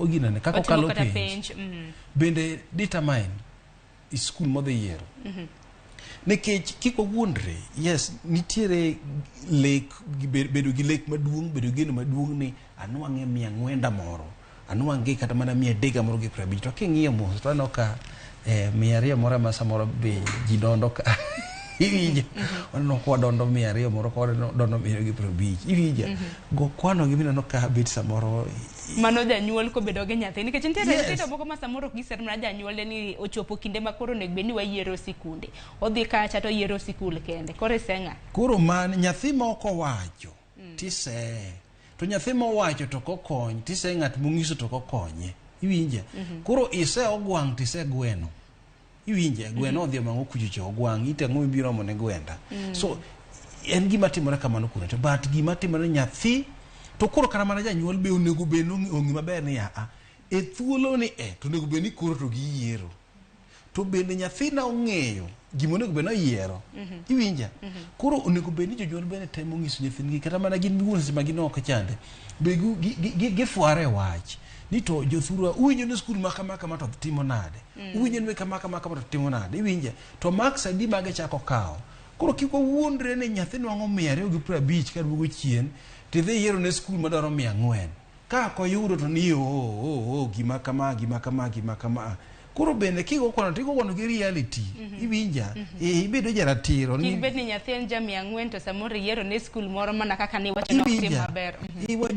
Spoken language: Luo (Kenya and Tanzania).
oginene kaka Otimo okalo kata penj penj. Bende determine i skul modhi yiero nikech kik wawuondre. Yes, nitiere lek bedo gi lek maduong', bedo gi geno maduong' ni anwang'e 400 moro, anwang'e kata mana 300 moro gi 50. To king'iyo mos to aneno ka 200 moro ema samoro be ji dondo ka, iwinjo? Waneno ka wadondo 200 moro ka wadondo 250, iwinjo? Go kwano gi mineno ka bet samoro. Mano janyuol kobedo gi nyathi, nikech nitiere nyithindo moko ma samoro ok giser mana janyuolne ni ochopo kinde ma koro onego bed ni wayiero sikunde, odhi kacha to oyiero sikul kende, koro iseng'a. Koro man nyathi ma ok owacho tiseye, to nyathi mowacho to ok okony tiseye, ng'at mong'iso to ok okonye, iwinje? Koro ise ogwang' tise gweno, iwinje? Gweno odhi omang'o kuchocho ogwang' ite, ang'o mibiro omo ne gwenda? So en gima timore kamano kuno to, but gima timore nyathi to koro kata mana janyuol be onego bed ni ong'e maber ni aa e thuolo ni e to onego bed ni koro to giyiero, to bende nyathina ong'eyo gima onego bed ni oyiero, iwinja? Koro onego bed ni jonyuol bende temo nyiso nyithindgi, kata mana gin giwuon seche ma gin oko chande be gifware wach ni to jothurwa uwinjo ni skul ma kama kama to timo nade, uwinjo ni kama kama kama to timo nade, iwinja? To marks adi ma gichako kawo? Koro kik wawuondre ni nyathi nwang'o 250 kaduogo chien tidhi yiero ne skul madwaro 400, ka ok oyudo to ni oh, gima kama, gima kama, gima kama. Koro bende kigo kwano to igo kwano gi reality, iwinja? Eh, ibedo jaratiro. Kik bed ni nyathi en ja 400 to samoro iyiero ne skul moro mana kaka niwacho ni ok tim Iwinja? maber. Iwa.